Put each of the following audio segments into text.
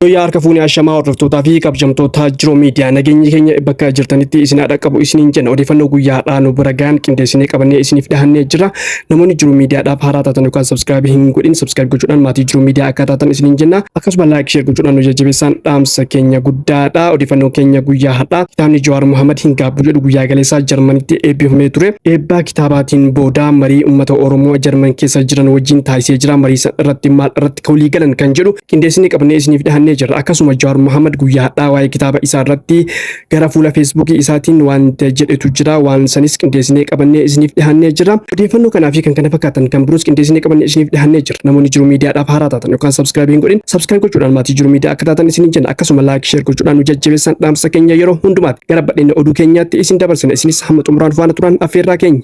Guyyaa harka fuunee ashamaa hordoftootaa fi kabajamtoota Jiruu Miidiyaa, nageenyi keenya bakka jirtanitti isin haa dhaqqabu isiniin jenna. Odeeffannoo guyyaa har'aa nu bira gahan qindeessinee qabannee isiniif dhahannee jira. Namoonni Jiruu Miidiyaadhaaf haaraa taatan yookaan subscribe hin godhin, subscribe gochuudhaan maatii Jiruu Miidiyaa akka taatan isiniin jenna. Akkasuma like, share gochuudhaan nu jajjabeessaan dhaamsa keenya guddaadha. Odeeffannoo keenya guyyaa har'aa, kitaabni Jawaar Muhammad Hin Gaabbu jedhu guyyaa galeessaa Jarmanitti eebbifamee ture. Eebbaa kitaabaatiin booda marii uummata Oromoo Jarman keessa jiran wajjin taasisee jira. Marii san irratti maal irratti akka walii galan kan jedhu qindeessinee qabannee isiniif dhihannee jirra. Akkasuma Jawaar Mohaammed guyyaa har'aa waa'ee kitaaba isaa irratti gara fuula Feesbuukii isaatiin wanta jedhetu jira. Waan sanis qindeessinee qabannee isiniif dhihannee jirra. Odeeffannoo kanaa fi kan kana fakkaatan kan biroos qindeessinee qabannee isiniif dhihannee jirra. Namoonni Jiruu Miidiyaadhaaf haaraa taatan yookaan subscribe hin godhin, subscribe gochuudhaan maatii Jiruu Miidiyaa akka taatan isiniin jenna. Akkasuma like, share gochuudhaan nu jajjabeessan dhaamsa keenya yeroo hundumaati. Gara badheenya oduu keenyaatti isin dabarsina. Isinis hamma xumuraan faana turan affeerraa keenya.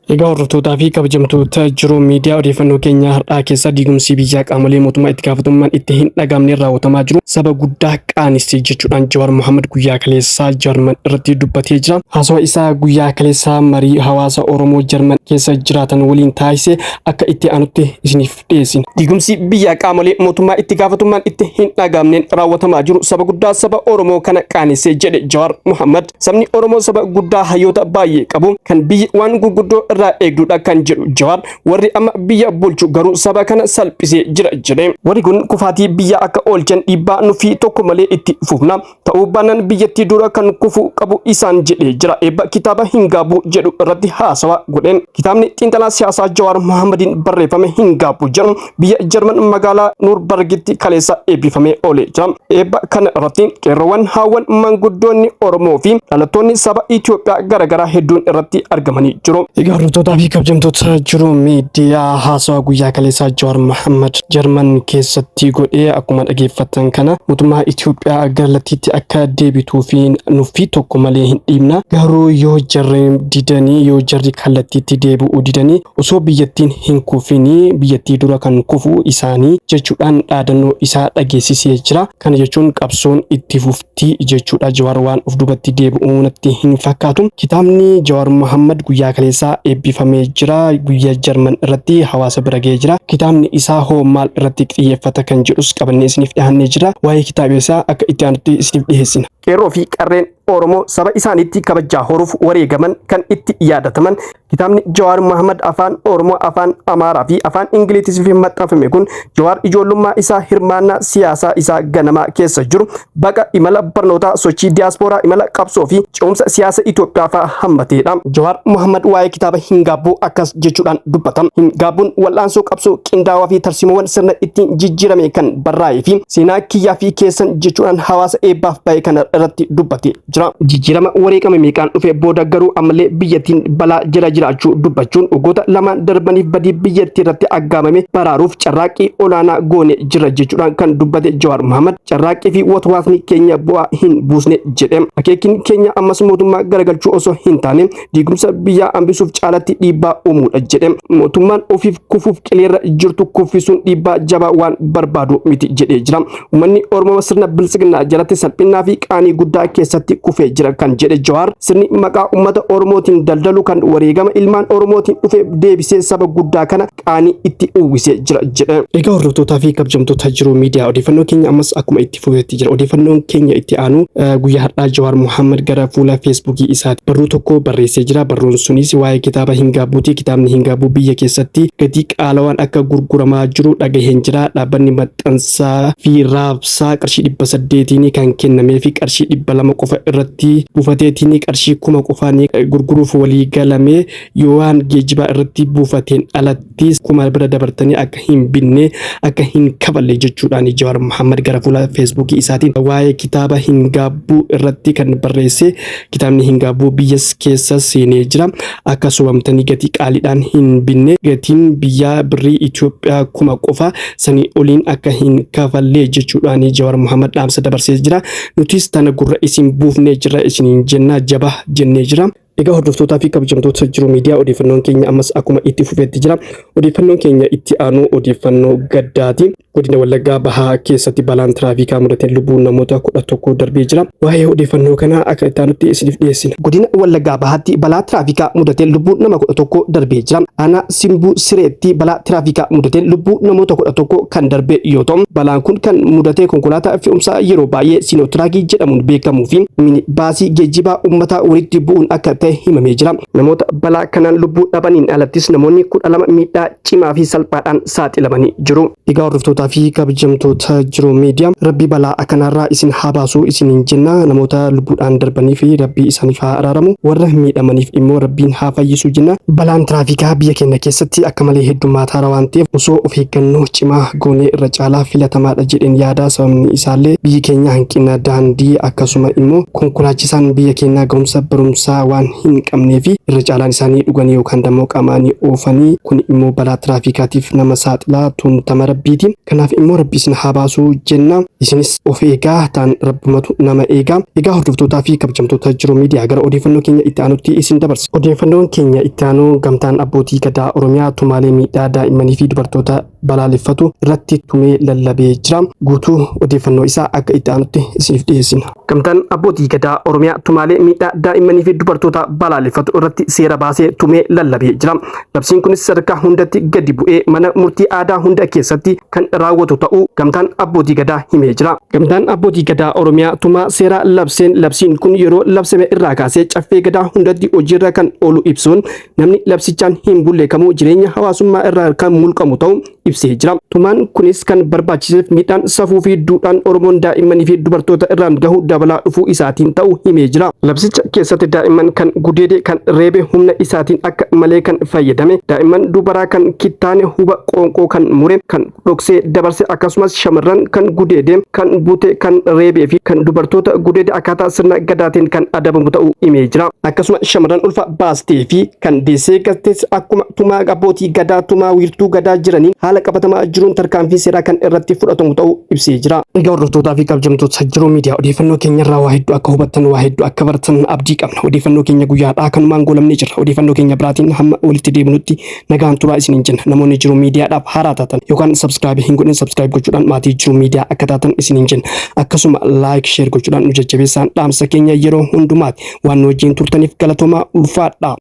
Egaa hordoftootaa fi kabajamtoota Jiruu Miidiyaa, odeeffannoo keenya har'aa keessa diigumsi biyyaa qaamolee mootummaa itti gaafatamummaan itti hin dhagaamne raawwatamaa jiru saba guddaa qaanisse jechuudhaan Jawaar Mohaammed guyyaa kaleessaa Jarman irratti dubbatee jira. Haasawa isaa guyyaa kaleessaa marii hawaasa Oromoo Jarman keessa jiraatan waliin taasise akka itti aanutti isiniif dhiyeessina. Diigumsi biyyaa qaamolee mootummaa itti gaafatummaan itti hin dhagaamneen raawwatamaa jiru saba guddaa saba Oromoo kana qaanessee jedhe Jawaar Mohaammed. Sabni Oromoo saba guddaa hayyoota baay'ee qabu kan biyyi waan gurguddoo irraa eegdudha kan jedhu Jawaar, warri amma biyya bulchu garuu saba kana salphisee jira jedhe. Warri kun kufaatii biyya akka oolchan dhiibbaa nuffii tokko malee itti fufna. Ta'uu baannaan biyyattii dura kan kufu qabu isaan jedhee jira. Eebba kitaaba Hin Gaabbu jedhu irratti haasawa godheen. Kitaabni xiinxalaa siyaasaa Jawaar Mohammadiin barreeffame Hin Gaabbu jedhu biyya Jarman magaalaa Nuurbargitti kaleessa eebbifamee oolee jira. Eebba kana irratti qeerroowwan, haawwan, manguddoonni Oromoo fi dhalattoonni saba Itoophiyaa garaagaraa hedduun irratti argamanii jiru. Egaa hordoftootaa fi kabajamtoota Jiruu Miidiyaa, haasawa guyyaa kaleessaa Jawaar Mohammad Jarman keessatti godhee akkuma dhageeffattan kana, mootummaa Itoophiyaa gara lattiitti akka deebituu fi nuffii tokko malee hin dhiibna. Garuu yoo jarri didanii, yoo jarri kallattiitti deebi'uu didanii, osoo biyyattiin hin kufinii biyyattii dura kan kufu isaanii jechuudhaan dhaadannoo isaa dhageessisee jira. Kana jechuun qabsoon itti fufti jechuudha. Jawaar waan of duubatti deebi'uu natti hin fakkaatu. Kitaabni Jawaar Mohammad guyyaa kaleessaa eebbifamee jira. Guyyaa Jarman irratti hawaasa bira ga'ee jira. Kitaabni isaa hoo maal irratti xiyyeeffata kan jedhus qabannee isiniif dhiyaannee jira. Waa'ee kitaaba isaa akka itti aanutti isiniif dhiyeessina. Qeerroo fi qarreen Oromoo saba isaaniitti kabajaa horuuf wareegaman kan itti yaadataman kitaabni Jawaar Mohammad afaan Oromoo, afaan Amaaraa fi afaan Ingiliziitiin maxxanfame kun Jawaar ijoollummaa isaa, hirmaannaa siyaasaa isaa ganamaa keessa jiru, baqa, imala barnootaa, sochii diyaaspooraa, imala qabsoo fi ce'umsa siyaasa Itoophiyaa fa'aa hammateedha. Jawaar Mohammad waa'ee kitaaba Hin Gaabbuu akkas jechuudhaan dubbata. Hin Gaabbuun wal'aansoo qabsoo qindaawaa fi tarsiimoowwan sirna ittiin jijjiirame kan barraa'ee fi seenaa kiyyaa fi keessan jechuudhaan hawaasa eebbaaf ba'e kana irratti dubbate jira. Jijjiirama wareegama meeqaan dhufe booda garuu ammallee biyyattiin balaa jala jiraachuu dubbachuun, waggoota lamaan darbaniif badii biyyattii irratti aggaamame baraaruuf carraaqqii olaanaa goone jira jechuudhaan kan dubbate Jawaar Mohaammed, carraaqqii fi watwaatni keenya bu'aa hin buusne jedhe. Akeekiin keenya ammas mootummaa garagalchuu osoo hin taane diigumsa biyyaa hambisuuf caalatti dhiibbaa uumuudha jedhe. Mootummaan ofiif kufuuf qileerra jirtu kuffisuun dhiibbaa jabaa waan barbaadu miti jedhee jira. Uummanni Oromoo sirna biltsiginnaa jalatti salphinnaa fi qaanii guddaa keessatti kufee jira kan jedhe Jawaar, sirni maqaa uummata Oromootiin daldalu kan wareegama ilmaan Oromootiin dhufe deebisee saba guddaa kana qaanii itti uwwisee jira jedhe. Egaa hordoftootaa fi kabajamtoota Jiruu Miidiyaa, odeeffannoo keenya ammas akkuma itti fufetti jira. Odeeffannoon keenya itti aanu, guyyaa har'aa Jawaar Mohaammed gara fuula Feesbuukii isaati barruu tokko barreessee jira. Barruun sunis waa'ee kitaaba Hin Gaabbuuti. Kitaabni Hin Gaabbuu biyya keessatti gatii qaalawaan akka gurguramaa jiru dhagaheen jira. Dhaabbanni maxxansaa fi raabsaa qarshii 800n kan kennamee fi qarshii 200 qofa irratti buufateetiin qarshii 1000 qofaan gurguruuf walii galame, yoo waan geejjibaa irratti buufateen alatti 1000 bira dabartanii akka hin binne, akka hin kafalle jechuudhaan Jawaar Mohaammed gara fuula Feesbuukii isaatiin waa'ee kitaaba Hin Gaabbuu irratti kan barreesse. Kitaabni Hin Gaabbuu biyya keessa seenee jira. Akka sobamtanii gatii qaaliidhaan hin binne, gatiin biyyaa birrii Itoophiyaa 1000 qofa, sanii oliin akka hin kafallee jechuudhaan Jawaar Mohaammed dhaamsa dabarsee jira. Nutis tana gurra isin buufnee jira isiniin jenna, jaba jennee jira. Egaa hordoftootaa fi kabajamtoota Jiruu Miidiyaa, odeeffannoon keenya ammas akkuma itti fufetti jira. Odeeffannoon keenya itti aanu odeeffannoo gaddaati. Godina Wallaggaa Bahaa keessatti balaan tiraafikaa mudateen lubbuun namoota 11 darbee jira. Waa'ee odeeffannoo kanaa akka itti aanutti isiniif dhiyeessina. Godina Wallaggaa Bahaatti balaa tiraafikaa mudateen lubbuun nama 11 darbee jira. Aanaa Simbuu Sireetti balaa tiraafikaa mudateen lubbuu namoota 11 kan darbe yoo ta'u, balaan kun kan mudate konkolaataa fe'umsaa yeroo baay'ee Siinootiraakii jedhamuun beekamuu fi mini baasii geejjibaa uummataa walitti bu'uun akka ta'e himamee jira. Namoota balaa kanaan lubbuu dhabaniin alattis namoonni 12 miidhaa cimaa fi salphaadhaan saaxilamanii jiru. Egaa hordoftootaa fi kabajamtoota Jiruu Miidiyaa, Rabbi balaa akkanaarraa isin haa baasu isiniin jenna. Namoota lubbuudhaan darbanii fi Rabbi isaaniif haa araaramu, warra miidhamaniif immoo Rabbiin haa fayyisu jenna. Balaan tiraafikaa biyya keenya keessatti akka malee heddummaataara waan ta'eef osoo of eeggannoo cimaa goonee irra caalaa filatamaadha jedheen yaada. Sababni isaallee biyyi keenya hanqina daandii, akkasuma immoo konkolaachisaan biyya keenyaa gahumsa barumsaa waan hin qabnee fi irra caalaan isaanii dhuganii yookaan dammoo qamaanii oofanii, kun immoo balaa tiraafikaatiif nama saaxilaa, tun tama Rabbiiti. Kanaaf immoo Rabbi isin haa baasuu jenna. Isinis of eegaa, taan Rabbumatu nama eegaa. Egaa hordoftootaa fi kabajamtoota Jiruu Miidiyaa, gara odeeffannoo keenya itti aanutti isin dabarsa. Odeeffannoon keenya itti aanu Gamtaan Abbootii Gadaa Oromiyaa tumaalee miidhaa daa'immanii fi dubartoota balaaleffatu irratti tumee lallabee jira. Guutuu odeeffannoo isaa akka itti aanutti isiniif dhiyeessina. Gamtaan Abbootii Gadaa Oromiyaa tumaalee miidhaa daa'immanii fi dubartoota balaaleffatu irratti seera baasee tumee lallabee jira. Labsiin kunis sadarkaa hundatti gadi bu'ee mana murtii aadaa hunda keessatti kan raawwatu ta'uu Gamtaan Abbootii Gadaa himee jira. Gamtaan Abbootii Gadaa Oromiyaa tumaa seeraa labseen, labsiin kun yeroo labsame irraa kaasee Caffee Gadaa hundatti hojiirra kan oolu ibsuun, namni labsichaan hin bulle kamuu jireenya hawaasummaa irraa kan mulqamu ta'uu ibsee jira. Tumaan kunis kan barbaachiseef miidhaan safuu fi duudhaan Oromoon daa'immanii fi dubartoota irraan gahu dabalaa dhufuu isaatiin ta'uu himee jira. Labsicha keessatti daa'imman kan gudeede, kan reebe, humna isaatiin akka malee kan fayyadame, daa'imman dubaraa kan kittaane, huba qoonqoo kan mure, kan dhoksee dabarse, akkasumas shamarran kan gudeede, kan bute, kan reebee fi kan dubartoota gudeede akkaataa sirna Gadaatiin kan adabamu ta'uu himee jira. Akkasuma shamarran ulfa baastee fi kan deessee galtes akkuma tumaa abbootii Gadaa tumaa wiirtuu Gadaa jiraniin haala qabatamaa jiruun tarkaanfii seeraa kan irratti fudhatamu ta'uu ibsee jira. Egaa hordoftootaa fi kabajamtoota Jiruu Miidiyaa, odeeffannoo keenyarraa waa hedduu akka hubattan, waa hedduu akka baratan abdii qabna. Odeeffannoo keenya guyyaadhaa kanumaan goolabnee jirra. Odeeffannoo keenya biraatiin hamma walitti deebinutti nagaan turaa isiniin jenna. Namoonni Jiruu Miidiyaadhaaf haaraa taatan yookaan subscribe hin godhin, subscribe gochuudhaan maatii Jiruu Miidiyaa akka taatan isiniin jenna. Akkasuma like, share gochuudhaan nu jajjabeessaan dhaamsa keenya yeroo hundumaati. Waan nu wajjin turtaniif galatoomaa, ulfaadha.